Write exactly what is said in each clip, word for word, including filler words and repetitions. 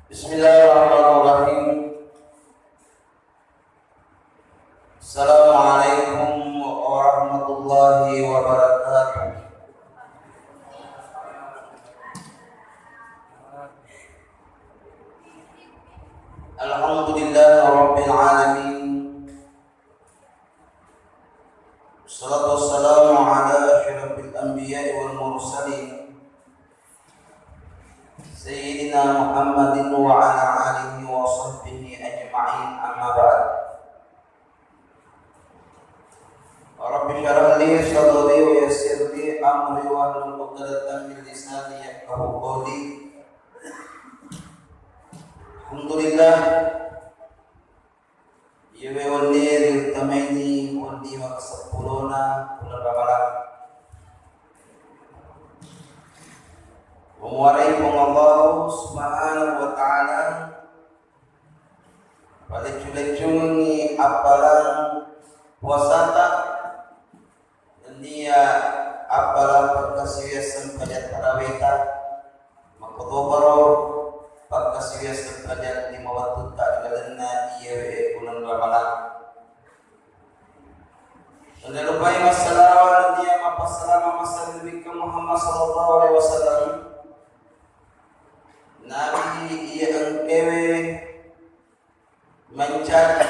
Bismillahirrahmanirrahim. Assalamualaikum warahmatullahi wabarakatuh. Alhamdulillah rabbil alamin. Wassalatu wassalamu ala asyrafil anbiya'i wal mursalin, Sayyidina Muhammadin wa ala alihi wa sahbihi ajma'in, amma ba'd. Rabbi syrah li sadri wa yassir li amri wahlul 'uqdatam min lisani yafqahu qawli. Alhamdulillah, iyewe wenni riuttamaini wenni makaseppulo na uleng Ramalang. Muwarai Puang Allah Subhanahu wa Ta'ala, paleccu-leccungengngi appalang puasata, nennia appalang pakkasiwiang sempajang taraweta, makkotoparo pakkasiwiang sempajang lima wattutta ri lalenna iyewe uleng Ramalang. Tennalupai massalawa nennia mappassalama massalamu ri Nabi Muhammad sallallahu alaihi wasallam. Nabi iya engkaewe mancaji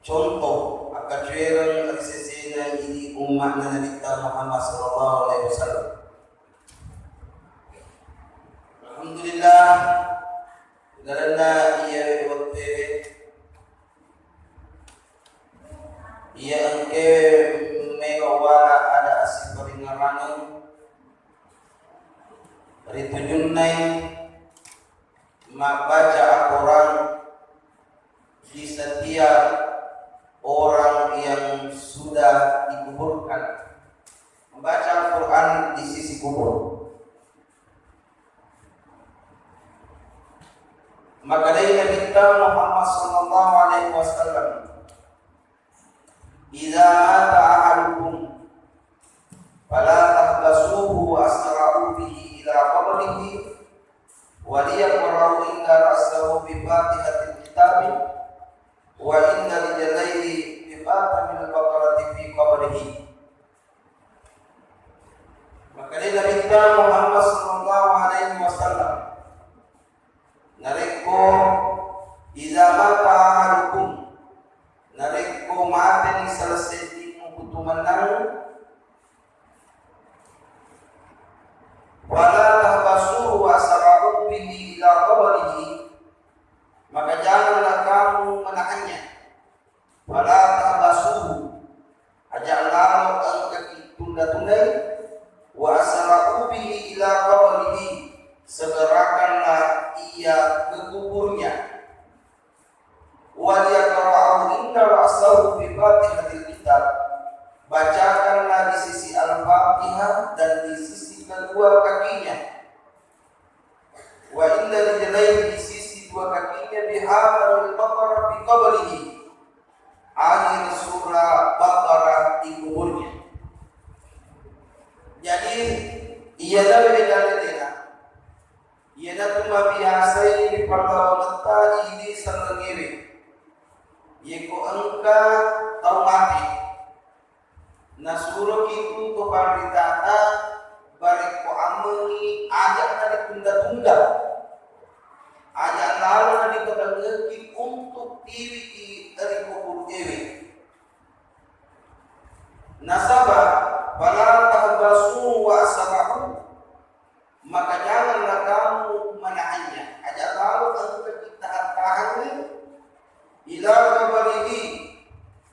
contoh akkacuereng ri sesena idi umma'na Nabitta Muhammad sallallahu alaihi wasallam. Alhamdulillah, lalenna iyawe wettuewe, iya engkaewe melo wala ada assiparingerrangeng ritujunnai mabbaca Al-Quran di setiap orang yang sudah dikuburkan. Membaca Al-Quran di sisi kubur. Makkedai Nabitta Muhammad sallallahu alaihi wasallam, "Idza mata ahadukum fala tahbasuhu wa asra'u bihi ila qabrihi wa liyaqra'u inda ra'sahu bi Fatihatil Kitabi wa inda rijlaihi bi khatamil Baqarati fi qabrihi." Makkedai Nabitta Muhammad sallallahu alaihi wasallam, narekko, "Idza mata ahadukum," narekko mateni salah sedding mukutu mennang, "fala tahbasuhu wa asra'u bihi ila qabrihi," maka janganlah kamu menahannya. "Fala tahbasuhu," aja lalo engkaki tunda-tundai, "wa asra'u bihi ila qabrihi," segerakanlah ia ke kuburnya. "Wa liyaqra'u inda ra'sahu bi Fatihatil Kitab," bacakanlah di sisi Al-Fatihah dan di sisi kedua kakinya. "Wa inda rijlaihi," di sisi dua kakinya, "bi khatamil Baqarah fi qabrihi," akhir surah Baqarah di kuburnya. Jadi, iyana beda-bedana. Iyanatu mabiasai ripallawangetta idi sellengngewe. Yeko engka tau mate, nasuroki tu to panritata barekko ammengi aja naditunda-tunda, aja lalo nadipatengngeki untuk tiwiki ri kuburuewe. Nasaba, "Fala tahbasu wa asra'u," maka janganlah kamu menahannya. Aja lalo engkaki tahan-tahanni, ila qabrihi,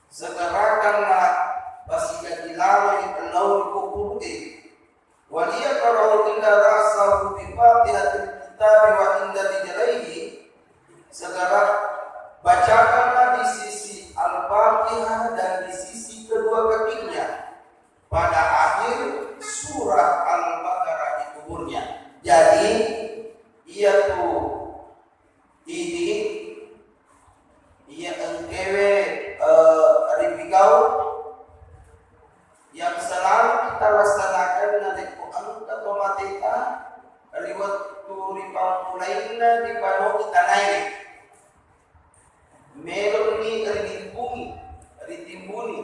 segerakanlah pasigaki laloi lao ri kuburu'e. "Wa liyaqra'u inda ra'sahu bi Fatihatil Kitabi wa inda rijlaihi," segera bacakanlah di sisi Al-Fatihah dan di sisi kedua kakinya pada akhir surah Al-Baqarah di kuburnya. Jadi, ri wettu ripammulainna ripanoi tanae, melo'ni ritimbuni, ritimbuni.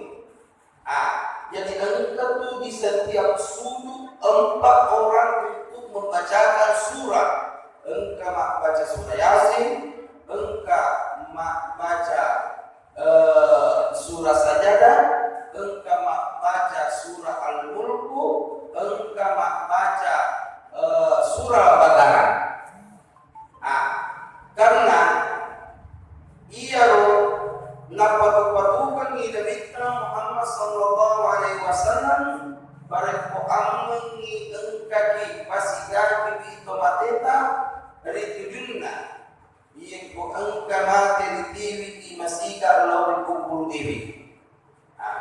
Ah, jadi engka tu di setiap sudut empat orang untuk membacakan surah. Engka mabbaca surah Yasin, engka mabbaca, eh, surah Sajadah, engka mabbaca surah Al-Mulku, engka mabbaca, eh, surah Al-Baqarah. Ah, karena iyaro napatu-patukengngi Nabitta Muhammad sallallahu alaihi wasallam, barekko ammengngi engkaki pasigaki wi tomateta ri tujunna, iyekko engka mate ritiwi i masiga lao ri kubburu'ewe. Ah.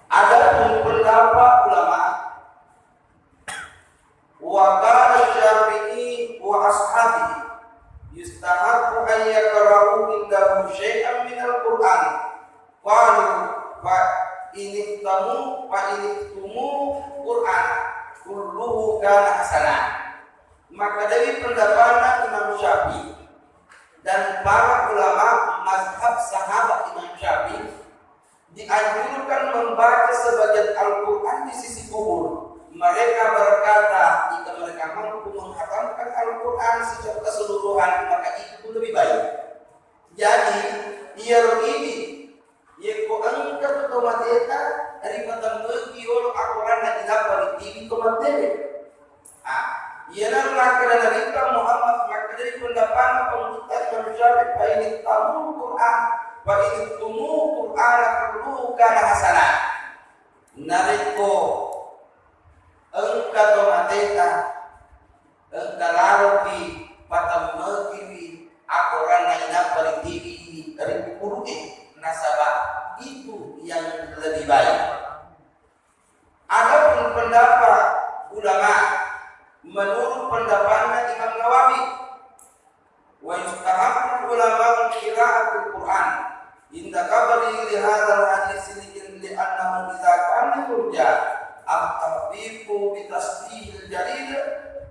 Adapun pendapat ulama, wa qala Syafi'i wa ashabi, yustahabbu an yaqra'u indahu syai'an minal Qur'an. Qalu fa inihtamu, fa inihtumu Qur'an kulluhu kana hasana. Makkedai pendapanna Imam Syafi'i dan para ulama mazhab sahabat Imam Syafi'i, dianjurkan membaca sebagian Al-Quran di sisi kubur. Mereka berkata, jika mereka mampu menghatamkan Al-Quran secara keseluruhan, maka itu lebih baik. Jadi, iyaro idi, yekko engka tu tomateta, ripatemmeki yolo akoranna inappa ritiwi tomatewe. Ah, iyana makkeda Nabitta Muhammad, makkeda ri pendapanna pengguruta Imam Syafi'i, fa inihtamul Qur'an, fa inihtumul Qur'ana kulluhu kana hasana. Narekko engka tomateta, engka laroki patemmekiwi akoranna inappa ritiwi ri kuburu'e, nasaba itu yang lebih baik. Adapun pendapat ulama, menurut pendapatnya Imam Nawawi, wa yustahabbu ulama qiraatul Qur'an inda qabri li hadzal hadis li, li annahu idza kana yurja at-tahfifu bi tasbihil jalil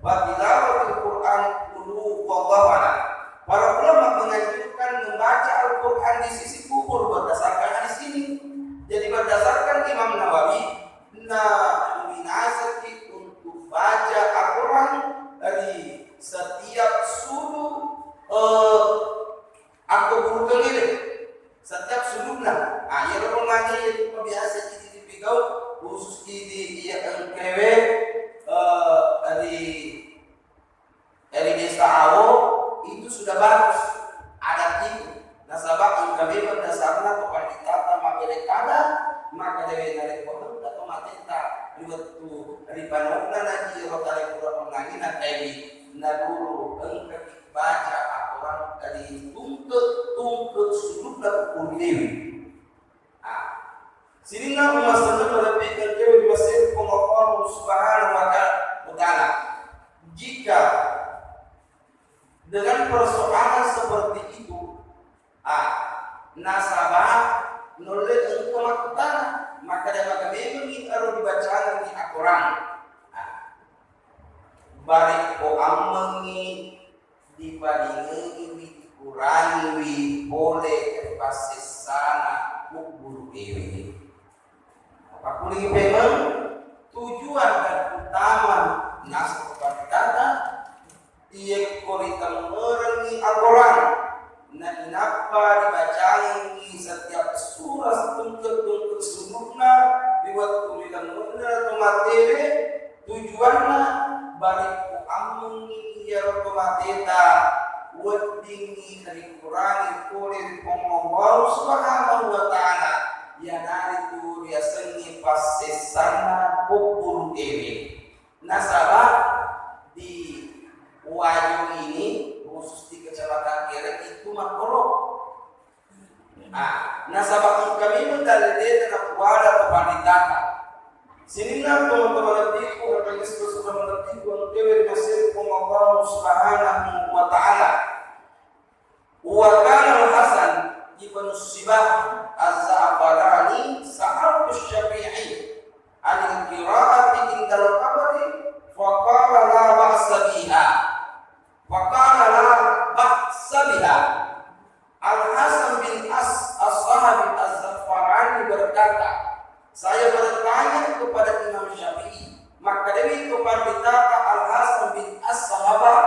wa tilawatil Qur'an qulu wallahu a'lam. Para ulama menganjurkan membaca Al-Quran di sisi kubur berdasarkan hadis ini. Jadi berdasarkan Imam Nawawi, na minasaki untuk baca Al-Quran di setiap sudut, eh, akkuburukeng ini, setiap sudutna. Ah, iyaro pengajari itu biasa idi dipigau khusus idi iya engkewe, eh, di Ri desa Awo itu sudah bagus adat itu. Nasaba engka memang dasarna to panditata mabbere kada, maka dewe narekko engka to matetta ri wettu ripanonna naji ro tare pura pengangina kaini naduru engka baca aturan dari tungke-tungke sudutna kukurunewe. Ah, sininna umma selleng malebbi'na engkae ri maseng Puang Allah Subhanahu wa Ta'ala. Jika dengan persoalan seperti itu, ah, nasaba nulle engka makkutana, makkeda maga memengngi aro dibacangeng di Al-Quran. Ah, barekko ammengngi dipalingengiwi, dikurangiwi pole ri passessana kubburu'ewe. Pappulingi pemeng tujuan dan utama nasu panditata, iyekko ritemmerengngi Al-Quran, na inappa ribacangengngi setiap surah setungke-tungke sudutna ri wettu rilemmenna to matewe, Tujuanna, barekko ammengngi iyaro to mateta, weddingngi rikurangi pole ri Puang Allah Subhanahu wa Ta'ala, iyanaritu riasengnge passessanna kubburu'ewe. Nasaba di Wajo ini, khusus di Kecamatan Kereng itu makkoro. Ah, nasaba engka memeng dalle'na napuada to panritata. Sininna tomatoa malebbiku, engka sudah malebbiku engkae ri maseng Puang Allah Subhanahu wa Ta'ala. Wa kana Al-Hasan ibnu Sibah Az-Za'farani sa'altu Syafi'i anil qira'ati indal qabri, faqala Panditata Al-Hasan bin As-Sahabah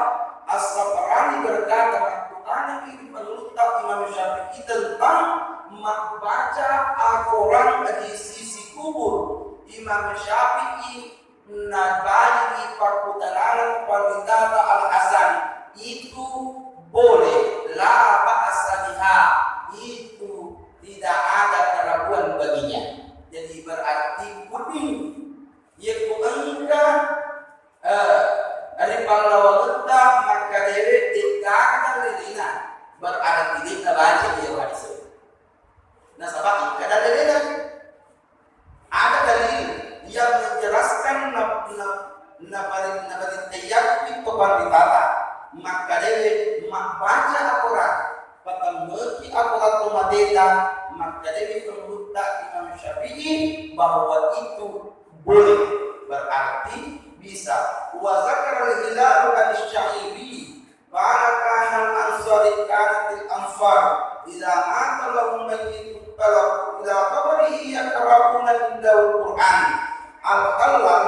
As-Safarani berkata, makkutanami ri Panulutta Imam Syafi'i tentang mabbaca Al-Quran di sisi kubur. Imam Syafi'i nabalingi pakkutanana Panditata Al-Hasan, itu boleh, la ba'sa biha, itu tidak ada keraguan baginya. Jadi berarti kuning. Yekko engka, eh, ri pallawangetta makkadewe de'gaga dalilina, berarti de'na baca iya hadis. Nasaba engka dalilina. Ada dalil yang menjelaskan na-, na-, nabari-, nabarintayakki to panditata makkadewe mabbaca Al-Quran. Patemmeki akola to mateta, makkedami Panulutta Imam Syafi'i bahwa itu boleh, berarti bisa. Wa zakara al-Hilal an Syaibi, qala kana al-Ansari kanatil anfar idza mata lahum mayyitun talaqu ila qabrihi yaqra'una indahul Qur'an. Al-Khallal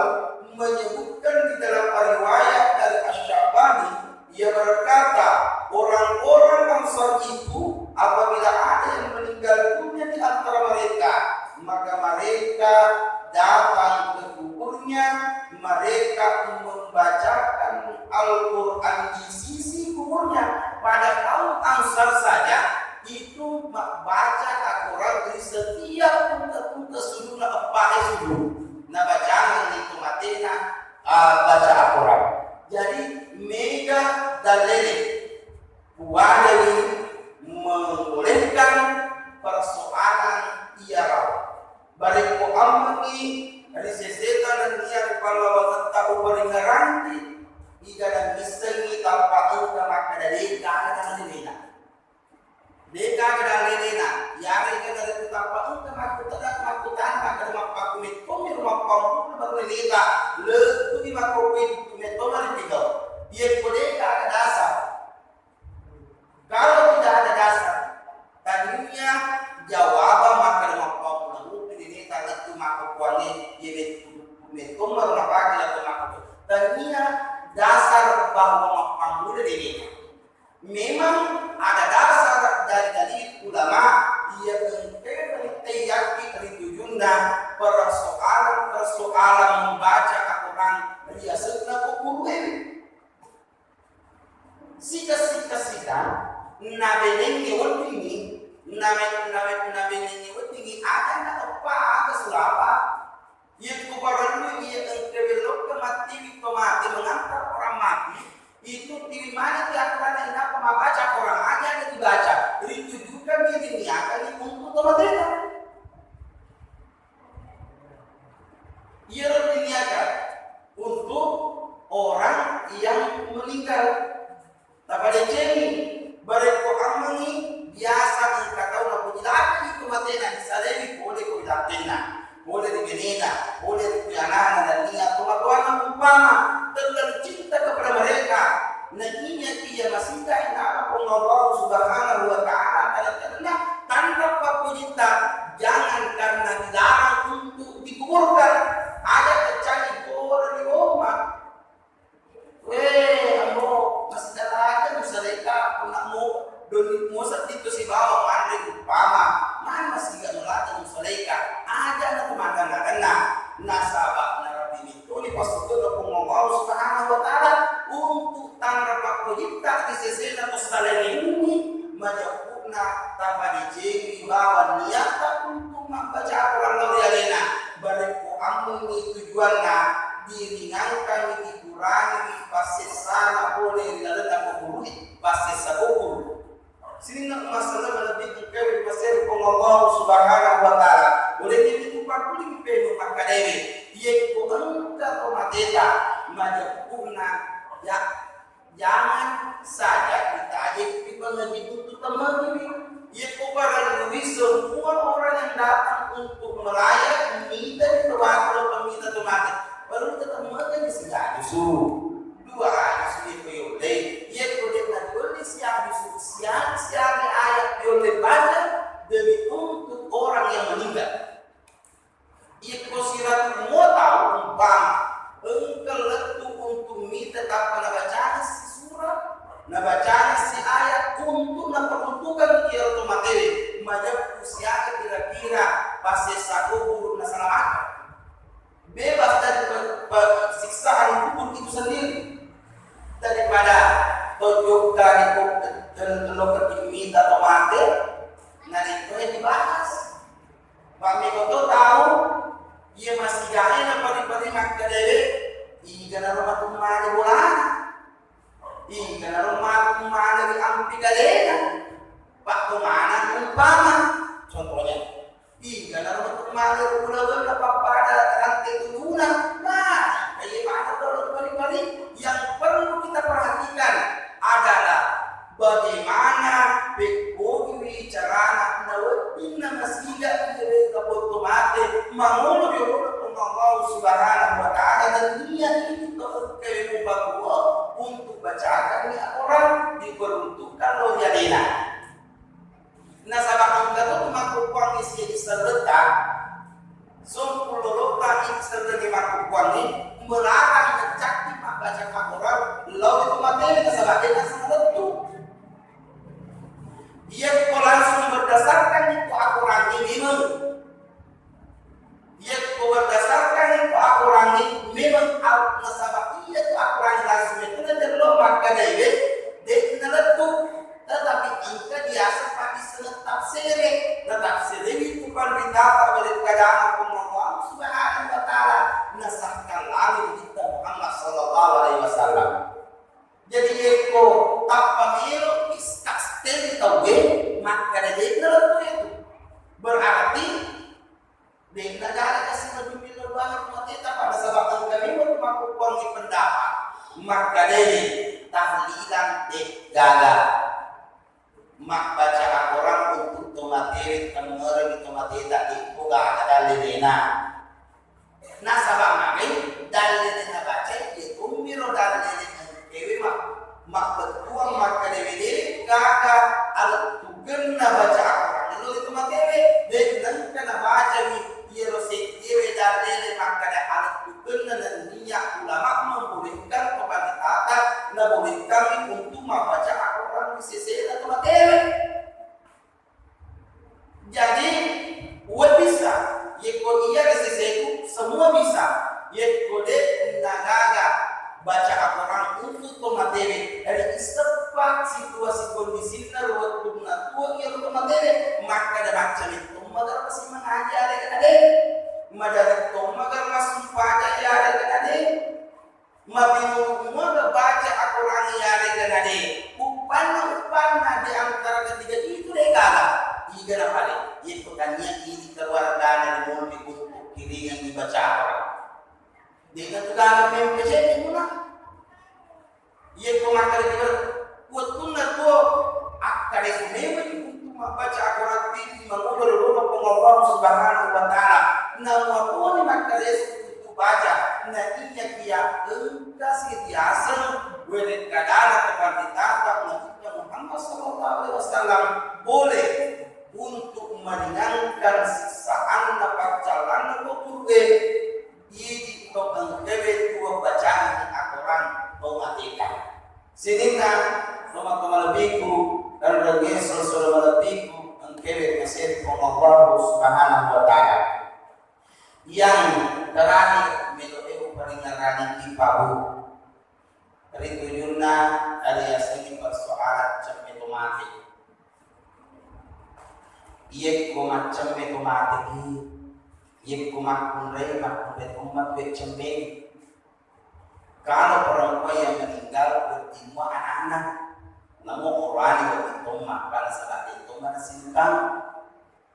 menyebutkan di dalam riwayat dari Asy-Sya'bani, ia berkata, orang-orang Ansar itu apabila ada yang meninggal dunia di antara mereka, maka mereka datang ke kuburnya, mereka membacakan Al-Quran di sisi kuburnya. Pada kaum Ansar saja itu ma-, baca Al-Quran di setiap pungka-pungka sujudna, eppa'e sujud. Nabacangenni to matena, ah, baca Al-Quran. Jadi, mega dalele kuadai membolehkan persoalan iyaro. Barekko ammengngi ri seseta nennia ri pallawangetta uparingerangki, igana missengngi tappa engka makkeda de'gaga dalilena. De'gaga dalilena, iyarega narekko tappa engka makkutana, makkutana makkeda mappakkumettommi ro mappammula baru dalileta, lettu'i makkokkoe kumettoma ri pigau. Iyekko de'gaga dasar, kalau tidak ada dasar, tania jawabang makkeda mappamula mupi neneta lettu makkokkoangnge, iye mettu, mettomma ro napake lettu makkokkoe. Tania dasar bahwa mappamula neneta. Memang ada dasar dari dalil ulama iya engkae rittayakki ri tujunna persoalan-persoalan membaca Al-Quran ri asenna kuburuewe. Sikessi-kessita nabenengnge weddingngi, nabe-, nabe-, nabenengnge weddingngi aga na eppa aga sulapa. Yekko parellu iya engka welokka mattiwi to mate mengantar orang mati, itu tiwi maneng ti atanna inappa mabaca Quran aja ada dibaca, ritujukan diniakanni untuk to matena. Iyaro diniakan untuk orang yang meninggal. Tapadecengi, barekko ammengngi, biasa engka tau napoji latte'i to matena, disalewi pole ko ri lattenna, pole ri benena, pole ri puyanana, nennia tomatoanna umpama terlalu cinta kepada mereka. Nennia iya masita inara Puang Allah Subhanahu wa Ta'ala, tanenna tanra pappojitta, jangan karena dilarang untuk dikuburkan, aja kecangi pole ri oma. Wé, ambo, masih dalaga musaleka, punna mo doni musa ditto sibawa manre umpama, mani masiga nulaga musaleka, aja na kumandang-adanna, nasaba narapini toni passukkuna Puang Allah Subhanahu wa Ta'ala untuk tanra pappojitta ri sesena to salaingenni, majeppu'na tapadecengi bawang niatta untuk mabbaca Al-Quran lao ri alena, barekko ammengngi tujuanna diringangkangngi Kurangi passessana pole ri lalenna kuburu'e, passessa kuburu. Sininna umma selleng malebbi engkae ri passere Puang Allah Subhanahu wa Ta'ala. Boleh jadi tu pakkuli penu makkadewe. Yekko engka to mateta, majeppu'na, ya, jangan saja ditajeng ri pengaji untuk temmagiwi. Yekko parellui semua orang yang datang untuk melayat, mita di tempat, mita tempat. Perlu ketemu kan di sini aja su. Dua aja su yekko yollei. Yekko de' na yollei si aja su, siang, siang ayat yollei baca demi untuk orang yang meninggal. Yekko siratu mo tau umpama engka le-, sendiri daripada tojokka ri ko-, tello ketimmita to mate, narekko dibahas. Mammiko to tau iya masigae napari-pari makkedae, iga naro matu male bolana, iga naro matu male ri ampi galena. Pakko maneng umpama, contohnya, iga naro matu male ri ulaweng napappada rante tuluna, nah, kaye maneng tolo pari-pari. Yang perlu kita perhatikan adalah bagaimana pekkogiwi carana nawedding namasiga iyawe kapotto mate mangolo ri olona Puang Allah Subhanahu wa Ta'ala, dan niat itu engkae mubawang untuk bacakanni orang diperuntukkan lo ri alena. Nasaba engka to makkukkuangngi siya isselletta, sompulolota isselleng makkukkuangngi, melarang mencakti mabbaca Al-Quran lao ri to mate, nasaba de' naseng lettu. Iyakko langsung berdasarkan itu Al-Quran ini memang Iyakko berdasarkan Al-Quran ini memang al-, nasaba iya tu Al-Quran langsung itu najello makkadaiwe, de' nalettu. Tetapi engka biasa paddissengeng tafsire, natafsireng itu panritata oleh kadana Allah Subhanahu wa Ta'ala, nasahkan lagi kita Muhammad sallallahu alaihi wasallam. Jadi, yekko tappa melo is-, kasteni tauwe, makkada de' nalettu itu. Berarti de' nagaga kasi majumilla ruangan mateta pada sabab engka memang makkukkuangngi pendapat. Makkedai tahlilan de' gaga. Mabbaca Al-Quran untuk tomatewe, temmereng tomateta, de' gaga dallenena. Nasaba magai dallene nabaca iya tommiro dallene engkewe ma-, mabbettuang makkedewe de' gaga alettukenna baca Al-Quran lo ri tomatewe, de' nengka nabacami iyaro seddiwe dallene makkeda alettukenna nenniya ulama membolehkan kepada tata nabolehkan untuk mabbaca Al-Quran di sesena tomatewe. Jadi, uwe bisa, yekko iya ri seseku, semua bisa. Yekko de' nagaga baca Al-Quran untuk tomatewe, ri iseppa situasi kondisinna ro wettunna tuo iyaro tomatewe, makkada macca metto magara pasi mangaji arega de', madari to magara masumpaja arega de'. Mabingung muaga baca Al-Quran iyarega nade. Uppanna, uppanna di antara ketiga itu de' gaga. Iga napale, yekko tania idi keluargana di moni untuk kiringan dibaca Al-Quran. Dengan tu gaga mempe cedde muna. Yekko makkada kita wettunna tuo, akkada itu memang untuk mabbaca Al-Quran tinggi mangolo ri Puang Allah Subhanahu wa Ta'ala. Namua tuoni makkada itu baca, na iyakiya engkasi riaseng werekkadana kepanritata Nabitta Muhammad sallallahu alaihi wasallam, boleh untuk meringankan siksaanna paccallanna kuburu'e, idi to engkawe tuo bacangi Al-Quran to mateka. Sininna tomatoa malebbiku, enrengnge solo-solo malebbiku, engkawe maseri Puang Allah Subhanahu wa Ta'ala. Yang terakhir, meloe uparingerrani kipabu. Ri tujunna riasengngi persoalan cemme to mate. Iyekko maccemme to mateki, iyekko makkunrai, makkunrai tomma tuwe cemme. Kalau perempuan yang meninggal, wedding mua anakna, namo oroane wedding tomma, karena sebab tomma nasintang.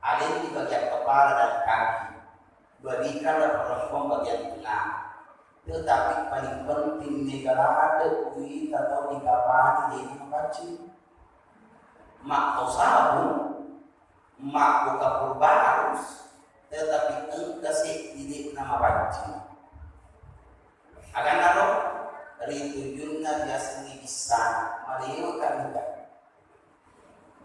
Alenni bagian kepala dan kaki. Berikanlah perempuan bagian tengah. Tetapi paling penting, mega ladde kuita tau dikapani, de' mapaccing. Makko sabung, makko kapur barus, tetapi engka seddi de' namapaccing. Agannaro ri tujunna riasengngi bissana, malewa kami.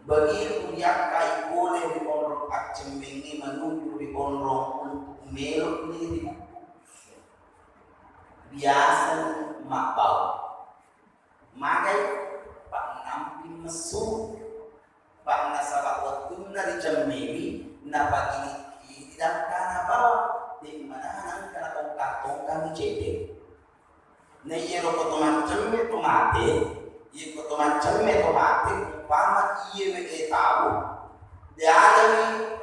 Begitu riakkai pole ri onrong accemmengnge menuju ri onrong untuk meloni ri bukku. Biasani mabbau. Magai, pa'nampi messu. Pa'nasaba wettunna ricemmewi, napagili-gili dangkana bawang, de' manana engka natongkang-tongkangi cedde. Na iyaro ko to maccemme to mate, iya ko to maccemme to mate, umpama iyewe e tau, dialami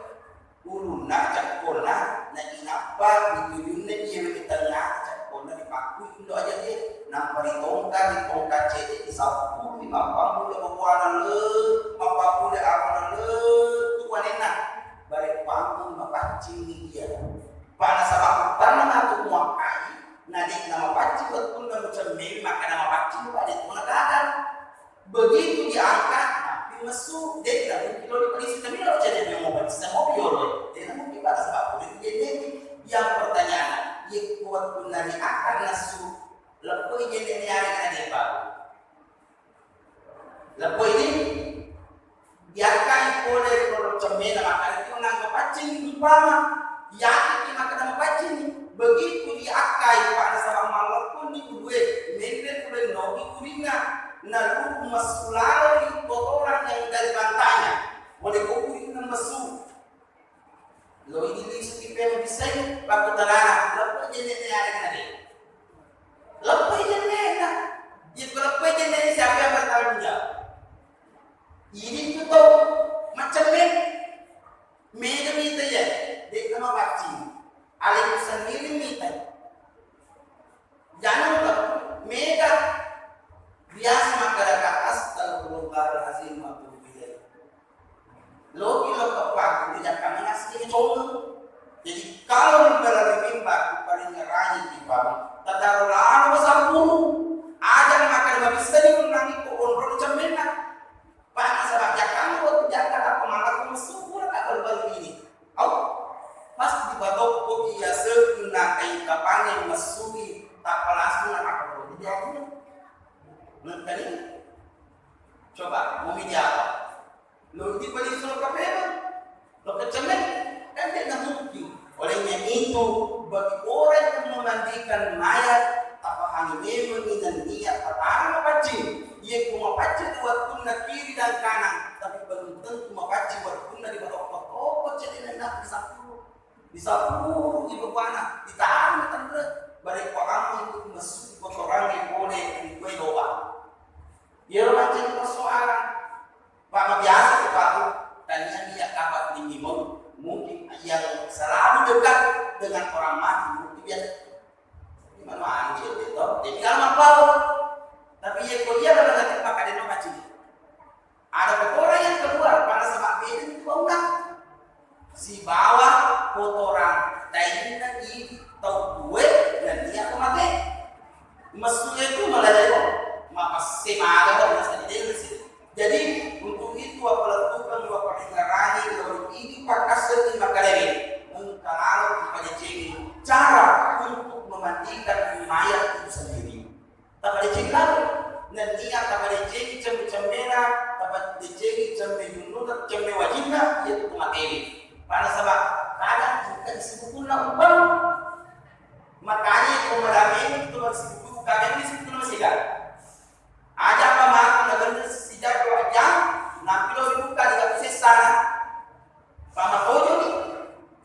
ulunna cakkonna, na inappa ditujunna iyewe e tengnga cakkonna, dipakkui indo aja de, nampa ditongka, ditongka cedde, disappuru, dipappammu le babuana le, mappammu le arona le, tu wanenna, bare pammeng mapaccing ni iya. Pada sabab tanna matu muakkai, na de'na mapaccing wettunna mucemmemi, makkeda mapaccing, Pak, de' tona gaga. Begitu diangkat, nappi messu, de'na mungkin lo dipalisui, tapi lo cedde dia mau balisui, mau piolo, de'na mungkin pada sabab itu jadi. Yang pertanyaan, iya wettunna diangkat messu, leppoi jenne' ni areng na de' baru. Leppoi ni diakkai pole ri loro cemmena, makkeda ki onnang mapaccing umpama, yakin ki makkeda mapaccing ni. Begitu diakkai, pada sabab malleppun ni ulue, menre pole nogi urinna, naluku messu laloi kotoran yang dari pantainya. Pole ko urinna messu. Lo idi lisu ki peno bisai, pakkutanana, leppoi jenne' ni areng na de'. Leppoi jenne' na. Iya ko leppoi jenne' ni, siapa yang bertanggung jawab? Idi tu tau maccemme. Mega mita iya, de'na mapaccing. Alekku sendiri mita. Jangan lupa, mega biasa makkeda, "Astagfirullahalazim wa atubu ilaih." Loki lo kepakku, tidak kamu ngasih cowok. Jadi kalau di dalam mimbar, paling ngerayu di bawah. Tataro lalo sampuru. Aja makan mabissa di menangi ko onrong cemmenna. Pak, nasaba jakkamu waktu jakka tappa mallakko messu pura tak baru-baru ini. Au, pas dipatoppoki yase'na kain kapange messui tappa langsung na maka baru jadi. Nengkani? Coba, mau midi apa? Lo di paling suruh kapema? Lo kecemeng? Kan tidak mungkin. Olehnya itu, bagi orang yang memandikan mayat, tapahangi memang dengan niat pertama mapaccing. Iya ku mapaccing dua tunna kiri dan kanan, tapi belum tentu mapaccing dua tunna di bawah pokok jadi nak di sapuru. Di sapuru di bawahna, di tanah tenre. Balik paham itu masuk kotoran yang boleh di kue doang. Iya lo mancing persoalan. Pak, biasa tu, Pak, tania dia kapat tinggi mau. Mungkin yang selalu dekat dengan orang mati, mungkin dia gimana, anu, cewek itu. Jadi kalau mau, tapi ya, kok iya, kalau nanti pakai dia mau kacil. Ada orang yang keluar pada sebab beda itu, Pak. Sibawa kotorang tainna idi tau tuwe nennia ko mate. Messu e tu malalero, mapasse maga nasaba dena si. Jadi, untuk itu, wapalettukeng, waparingerrangi lao ri idi pakkasengngi makkedae, engka lalo ipadecengi cara untuk memandikan mayat itu sendiri. Tapadecengi lalo. Nennia tapadecengi cemme-cemmena, tapadecengi cemme jununa, cemme wajinna, iya tu matewe. Pada sabab kadang engka sibukunna umpama. Makanya ko madameng tu sibuku, kadang sibukunna masega. Aja apa matu na bener sijak dua jam, nampi lo dibuka di satu sesana. Pamatojo ni,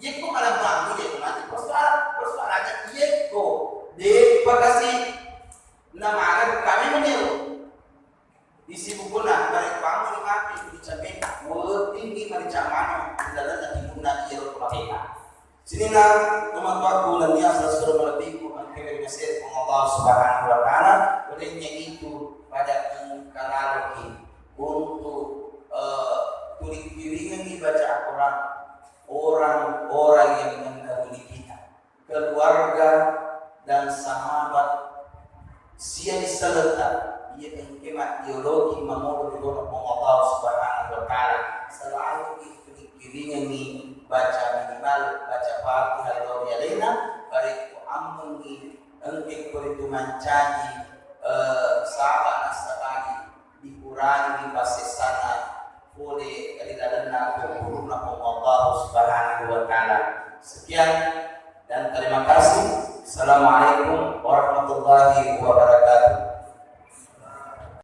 yekko malembangi de mati persoalan, persoalannya yekko de pakasi namana buka memang ero. Isi bukuna, balik bangun mati, dicambe, wedding ni maricamano, dalam nanti guna ero kematian. Sininna tomatoakku nennia salassureng malebbiku engkae ri masere Puang Allah Subhanahu wa Ta'ala, olehnya itu pada engka laloki untuk, eh, turing-tiringengi baca Al-Quran orang-orang yang mendahului kita, keluarga dan sahabat. Sia disaleta, iya engke maddioloki mamolo ri Puang Allah Subhanahu wa Ta'ala. Selalu kiring-kiringengi baca minimal baca Fatihah lao ri alena, barekko ammengngi engke ko ritu mancaji, eh, saba nassabari dikurangi passessana pole ri lalenna pogurunna Puang Allah Subhanahu wa Ta'ala. Sekian dan terima kasih. Assalamualaikum warahmatullahi wabarakatuh.